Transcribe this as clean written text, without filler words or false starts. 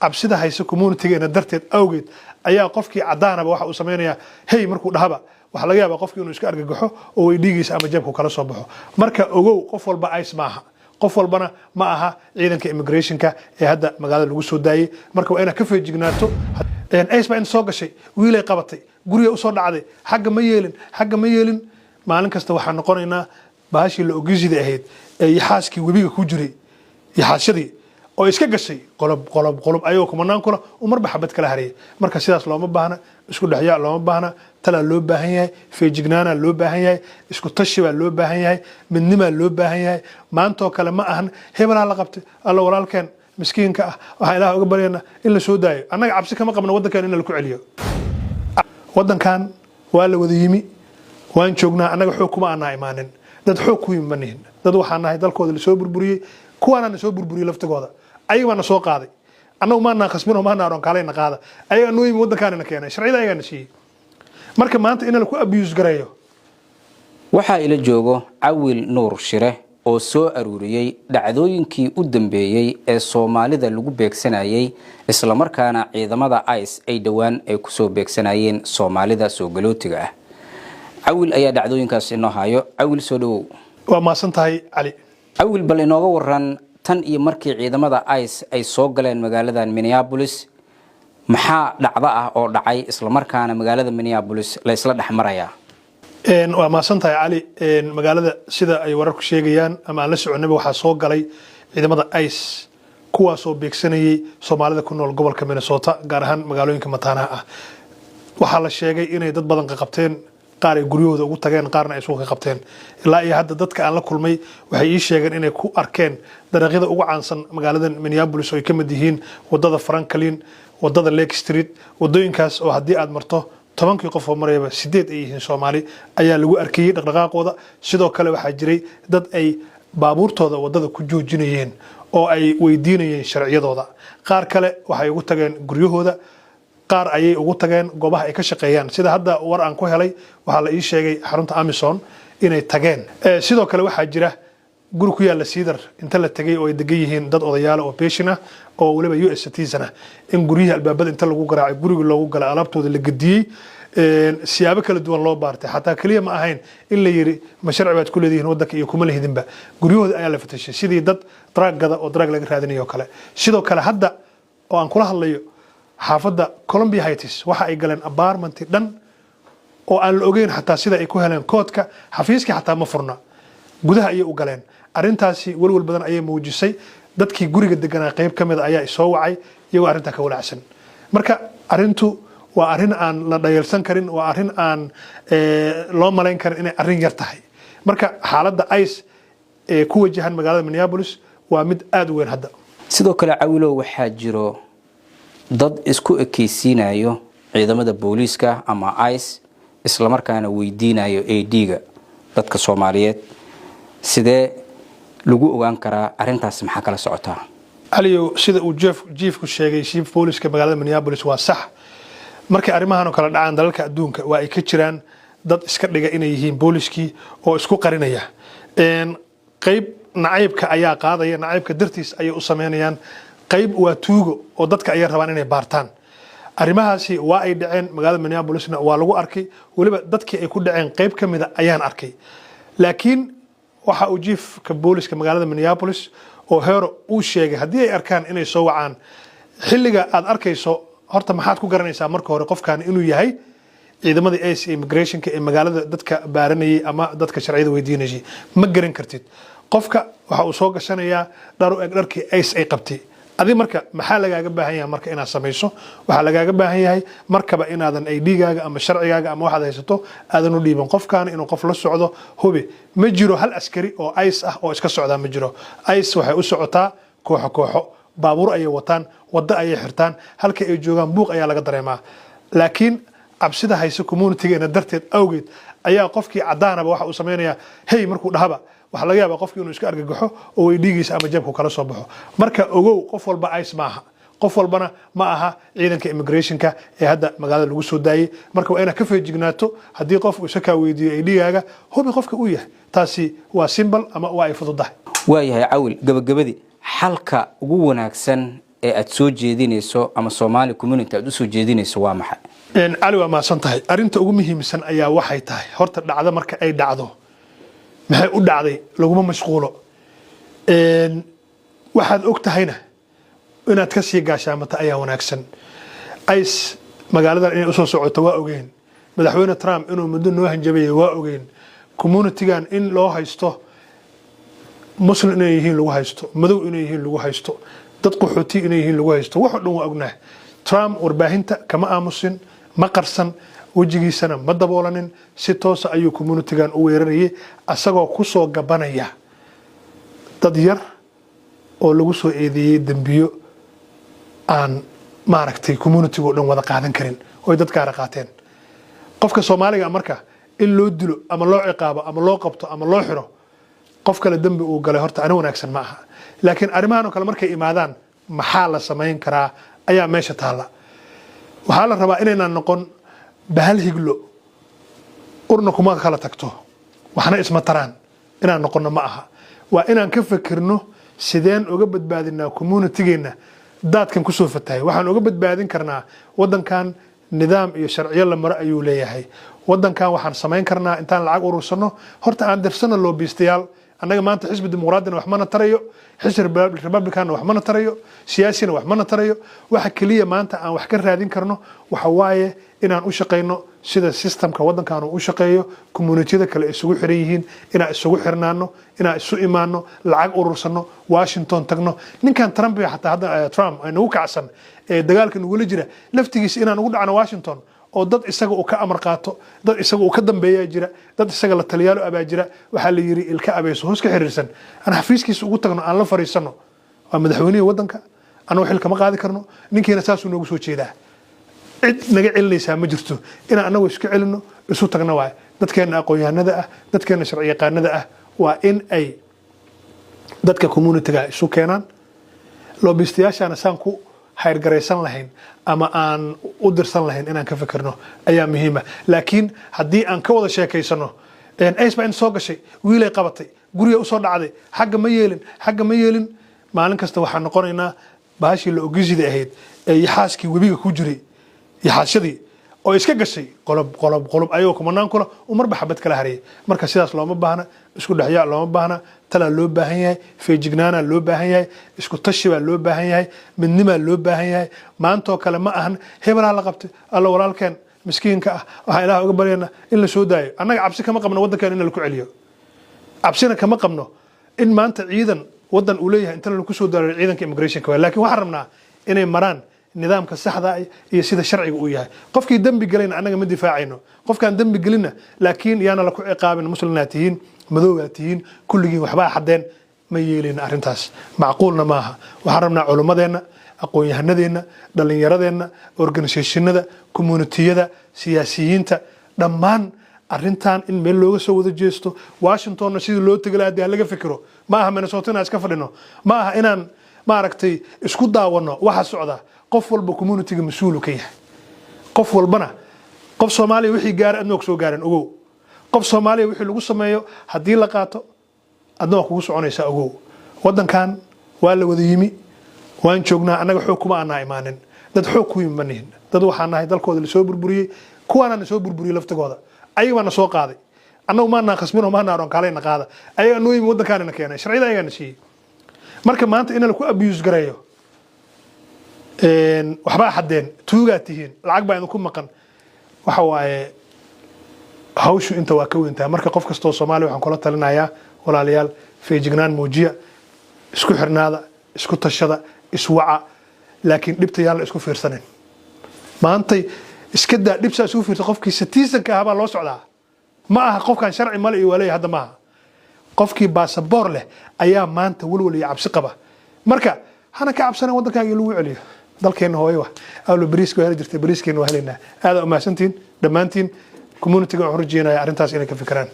Cabsida haysa communitygeena darteed awgeed ayaa qofkii caddaanaba waxa uu samaynayaa, "Hey," markuu dhahaba, waxaa laga yaabaa qofkii inuu iska argagaxo oo ID-giisa ama jeebku kala soo baxo. Marka ogow, qof walba ICE maaha, qof walbana ma aha ciidanka immigrationka ee hadda magaalada lagu soo daayey. Marka waa inaad ka feejignaato. ICE baa inta soo gashay, wiilay qabatay, guriga usoo dhacday, xagga ma yeelin, xagga ma yeelin. Maalin kasta waxaan noqonaynaa bahashii la ogisida ahayd ee yaxaaskii webiga ku jiray, yaxaasyadii oo iska gashay qolob qolob qolob, ayagoo kumanaan kula u marba xabad kala harayay. Marka sidaas looma baahna, isku dhexyaa looma baahna. Talaa loo baahan yahay, feejignaanaa loo baahan yahay, isku tashi baa loo baahan yahay, midnimaa loo baahan yahay. Maantoo kale ma ahan hebelaa la qabtay. Alla, walaalkeen miskiinka ah, waxaan Ilaah uga baryaynaa in la soo daayo. Annaga cabsi kama qabno waddankan in laku celiyo. Waddankan waa la wada yimi, waan joognaa. Annaga xoog kuma aanaa imaanin, dad xoog ku yimi ma nihin. Dad waxaan nahay dalkooda lasoo burburiyey. Kuwaanaa na soo burburiyey laftigooda, ayaga baa na soo qaaday. Annagu maanaa khasbin oo maanaa oran kaalayna qaada. Ayagaa noo yimi, waddankaana keenay, sharciyada ayagaa na siiyey. Marka maanta in laku abuse gareeyo. Waxaa ila joogo Cawil Nuur Shire oo soo aruuriyey dhacdooyinkii u dambeeyey ee Soomaalida lagu beegsanayay, islamarkaana ciidamada ICE ay dhowaan ay kusoo beegsanayeen Soomaalida soo galootiga ah. Cawil ayaa dhacdooyinkaas inoo hayo. Cawil, soo dhawow. Waa mahadsan tahay, Cali. Cawil, bal inooga waran, tan iyo markii ciidamada ICE ay soo galeen magaalada Minneapolis, maxaa dhacdo ah oo dhacay, islamarkaana magaalada Minneapolis la isla dhex marayaa? Waa mahadsan tahay, Cali. Magaalada, sida ay wararku sheegayaan ama aan la soconayba, waxaa soo galay ciidamada ICE, kuwaasoo beegsanayay Soomaalida ku nool gobolka Minnesota, gaar ahaan magaalooyinka mataanaha ah. Waxaa la sheegay inay dad badan qaqabteen, qaar ay guryahooda ugu tageen, qaarna ay suuqa ka qabteen. Ilaa iyo hadda dadka aan la kulmay waxay ii sheegeen inay ku arkeen dariiqyada ugu caansan magaalada Minneapolis, oo ay ka mid yihiin wadada Franklin, wadada Lake Street. Wadooyinkaas oo haddii aad marto 10-kii qof oo marayaba sideed ay yihiin Soomaali ayaa lagu arkayey dhaqdhaqaaqooda. Sidoo kale waxaa jiray dad ay baabuurtooda wadada ku joojinayeen oo ay weydiinayeen sharciyadooda. Qaar kale waxay ugu tageen guryahooda, qaar ayay ugu tageen goobaha ay ka shaqeeyaan. Sida hadda war aan ku helay, waxaa la ii sheegay xarunta Amazon inay tageen. Sidoo kale waxaa jira guri ku yaalla Cedar inta la tegay oo ay degan yihiin dad odayaala oo pension ah oo weliba US citizen ah, in guryihii albaabada inta lagu garaacay, guriga loogu galay, alaabtooda la gediyey, siyaabo kala duwan loo baartay. Xataa keliya ma ahayn in la yiri "Ma sharci baad ku leedihiin waddanka?" iyo "Kuma lehidinba." Guryahooda ayaa la fatashay sidii dad drug gada oo drug laga raadinayo kale. Sidoo kale hadda oo aan kula hadlayo, xaafadda Columbia Heights waxa ay galeen apartment-i dhan oo aan la ogeyn xataa sida ay ku heleen koodka. Xafiiskii xataa ma furna, gudaha ayay u galeen. Arrintaasi welwel badan ayay muujisay. Dadkii guriga deganaa qayb ka mida ayaa isoo wacay iyagoo arrintaa ka walaacsan. Marka arrintu waa arrin aan la dhayalsan karin, waa arrin aan loo malayn karin inay arrin yar tahay. Marka xaaladda ICE ee ku wajahan magaalada Minneapolis waa mid aada u weyn hadda. Sidoo kale, Cawilow, waxaa jiro dad isku ekeysiinayo ciidamada booliiska ama ICE, islamarkaana weydiinayo ID-ga dadka Soomaaliyeed. Sidee lagu ogaan karaa arrintaas? Maxaa kala socotaa? Caliyow, sida uu chief-ku sheegay, chief booliska magaalada Minneapolis, waa sax. Markay arrimahan oo kale dhacaan dalalka adduunka, waa ay ka jiraan dad iska dhiga inay yihiin booliskii oo isku qarinaya. Qayb nacaybka ayaa qaadaya, nacaybka dartiis ayay u sameynayaan. Qayb waa tuugo oo dadka ayay rabaan inay baartaan. Arrimahaasi waa ay dhaceen, magaalada Minneapolisna waa lagu arkay. Weliba dadkii ay ku dhaceen qayb ka mida ayaan arkay. Laakiin waxa uu chief-ka booliska magaalada Minneapolis oo Hero uu sheegay haddii ay arkaan inay soo wacaan. Xilliga aad arkayso, horta maxaad ku garanaysaa marka hore qofkan inuu yahay ciidamada ICE immigrationka ee magaalada dadka baaranayay ama dadka sharciyada weydiinayay? Ma garan kartid. Qofka waxa uu soo gashanayaa dhar u eg dharkii ICE ay qabtay. Adi marka maxaa lagaaga baahan yahay marka inaad samayso? Waxaa lagaaga baahan yahay markaba inaadan ID-gaaga ama sharcigaaga ama waxaad haysato aadan u dhiiban qofkaana. Inuu qof la socdo hubi. Ma jiro hal askari oo ICE ah oo iska socdaa, ma jiro. ICE waxay u socotaa kooxo kooxo, baabuur ayay wataan, waddo ayay xirtaan. Halka ay joogaan buuq ayaa laga dareemaa. Laakiin cabsida haysa communitygeena darteed awgeed ayaa qofkii caddaanaba waxa uu samaynayaa, "Hey," markuu dhahaba, waxaa laga yaabaa qofkii inuu iska argagaxo oo ID-giisa ama jeebku kala soo baxo. Marka ogow, qof walba ICE maaha, qof walbana ma aha ciidanka immigrationka ee hadda magaalada lagu soo daayey. Marka waa inaad ka feejignaato. Haddii qof uu isa kaa weydiiyo ID-gaaga, hubi qofka uu yahay. Taasi waa simple ama waa ay fududahay. Waayahay, Cawil, gabagabadii, xalka ugu wanaagsan ee aad soo jeedinayso ama Somali community aad usoo jeedinayso waa maxay? Cali, waa mahadsan tahay. Arrinta ugu muhiimsan ayaa waxay tahay, horta dhacdo marka ay dhacdo, maxay u dhacday laguma mashquulo. Waxaad og tahayna inaad ka sii gaashaamata ayaa wanaagsan. ICE magaaladan inay usoo socoto waa ogeyn. Madaxweyne Trump inuu muddo noo hanjabayay waa ogeyn. Communitygan in loo haysto, Muslim inay yihiin lagu haysto, madow inay yihiin lagu haysto, dad qaxooti inay yihiin lagu haysto, wax oo dhan waa ognahay. Trump warbaahinta kama aamusin, ma qarsan, wejigiisana ma daboolanin. Si toosa ayuu communitygan u weerarayay, asagoo kusoo gabanaya dad yar oo lagu soo eedeeyey dembiyo aan maaragtay communityga o dhan wada qaadan karin oo ay dad gaara qaateen. Qofka Soomaaliga marka in loo dilo ama loo ciqaabo ama loo qabto ama loo xiro qof kale dembi uu galay, horta ani wanaagsan ma aha. Laakiin arrimahan oo kale markay imaadaan, maxaa la samayn karaa ayaa meesha taalla. Waxaa la rabaa inaynaan noqon bahal higlo urna kuma kala tagto, waxna isma taraan inaan noqonno ma aha. Waa inaan ka fikirno sideen uga badbaadinaa communitygeenna daadkan kusoo fatahay. Waxaan uga badbaadin karnaa, waddankan nidaam iyo sharciyo la maro ayuu leeyahay. Waddankan waxaan samayn karnaa intaan lacag urursano, horta aan dirsano lobbyistayaal. Annaga maanta xisbi Dimuqraadina wax mana tarayo, xisbi Republicanna wax mana tarayo, siyaasina wax mana tarayo. Waxa keliya maanta aan wax ka raadin karno waxa waaye inaan u shaqayno sida systemka waddankan uu u shaqeeyo, communityyada kale isugu xiran yihiin, inaan isugu xirnaano, inaan isu imaano, lacag urursano, Washington tagno. Ninkan Trump xataa hadda Trump ay nagu kacsan ee dagaalka nagula jira laftigiisa, inaan ugu dhacno Washington oo dad isaga uu ka amar qaato, dad isaga uu ka dambeeyaa jira, dad isaga la taliyaalo abaa jira. Waxaa la yidhi ilka abayso hoos ka xiriirsan. Aan xafiiskiisa ugu tagno, aan la fariisano. Waa madaxweynihii waddanka, annagu xil kama qaadi karno. Ninkiina saasuu noogu soo jeedaa, cid naga celinaysaa ma jirto. Inaan annagu iska celino, isu tagno waaye. Dadkeenna aqoon-yahanada ah, dadkeenna sharci yaqaanada ah, waa in ay dadka communityga isu keenaan. Lobbyistayaashaana saan ku hayrgaraysan lahayn ama aan u dirsan lahayn inaan ka fikirno ayaa muhiima. Laakiin haddii aan ka wada sheekaysano ICE baa inta soo gashay, wiilay qabatay, guriga usoo dhacday, xagga ma yeelin, xagga ma yeelin, maalin kasta waxaan noqonaynaa bahashii la ogisida ahayd ee yaxaaskii webiga ku jiray, yaxaasyadii oo iska gashay qolob qolob qolob, ayagoo kumanaan kula umarba xabad kala hariyay. Marka sidaas looma baahna, isku dhexyaa looma baahna. Talaa loo baahan yahay, feejignaanaa loo baahan yahay, isku tashi baa loo baahan yahay, midnimaa loo baahan yahay. Maantoo kale ma ahan hebelaa la qabtay, alla walaalkeen miskiinka ah, waxaan Ilaah uga baryaynaa in la soo daayo. Annaga cabsi kama qabno waddankeena in laku celiyo, cabsina kama qabno in maanta ciidan waddan uu leeyahay intana lagu soo daaro ciidanka immigrationka. Laakiin waxaan rabnaa inay maraan nidaamka saxda ah iyo sida sharciga uu yahay. Qofkii dembi galayna annaga ma difaacayno, qofkaan dembi gelinna laakiin yaana laku ciqaabin. Muslimnaa tihiin, madowgaa tihiin, kulligiin waxbaa xadeen, ma yeelina arrintaas, macquulna maaha. Waxaan rabnaa culummadeenna, aqoon-yahanadeenna, dhallinyaradeenna, organisationada, communityyada, siyaasiyiinta, dhammaan arrintan in meel looga soo wada jeesto. Washingtonna sidii loo tegi lahaa dee laga fikiro. Ma aha Minnesota inaan iska fadhino, ma aha inaan maaragtay isku daawano waxa socda. Qof walba communityga mas-uulu ka yahay, qof walbana. Qof Soomaaliya wixii gaaray adna waa kusoo gaareen, ogow. Qof Soomaaliya wixii lagu sameeyo haddii la qaato, adna waa kugu soconaysaa, ogow. Waddankan waa la wada yimi, waan joognaa. Annaga xoog kuma aanaa imaanin, dad xoog ku yimi ma nihin. Dad waxaan nahay dalkooda lasoo burburiyey, kuwaana na soo burburiyey laftigooda, ayaga baa na soo qaaday. Annagu maanaa khasbin oo maanaa odhan kaalayna qaada. Ayagaa noo yimi, waddankaana na keenay, sharciyada ayagaa na siiyey. Marka maanta in laku abuse gareeyo, waxbaa xadeen, tuugaa tihiin, lacag baa idinku maqan, waxa waaye hawshu inta waa ka weyntahay. Marka qof kastoo Soomaaliya waxaan kula talinayaa, walaalayaal, feejignaan muujiya, isku xirnaada, isku tashada, iswaca, laakiin dhibta yaan la isku fiirsanin. Maantay iska daa dhib saa isugu fiirsa. Qofkii citizenka ahaa baa loo socdaa. Ma aha qofkan sharci male iyo waaleeya hadda maaha. Qofkii baasaboor leh ayaa maanta walwal iyo cabsi qaba. Marka hana ka cabsanan waddankaaga lagu celiyo. Dalkeenna hooyo wa awlo bariiska waa heli jirtay, bariiskeena waa helaynaa. Aada umahadsantihiin dhammaantiin. Communityga waxaan rajeenaya arrintaas inay ka fikiraan.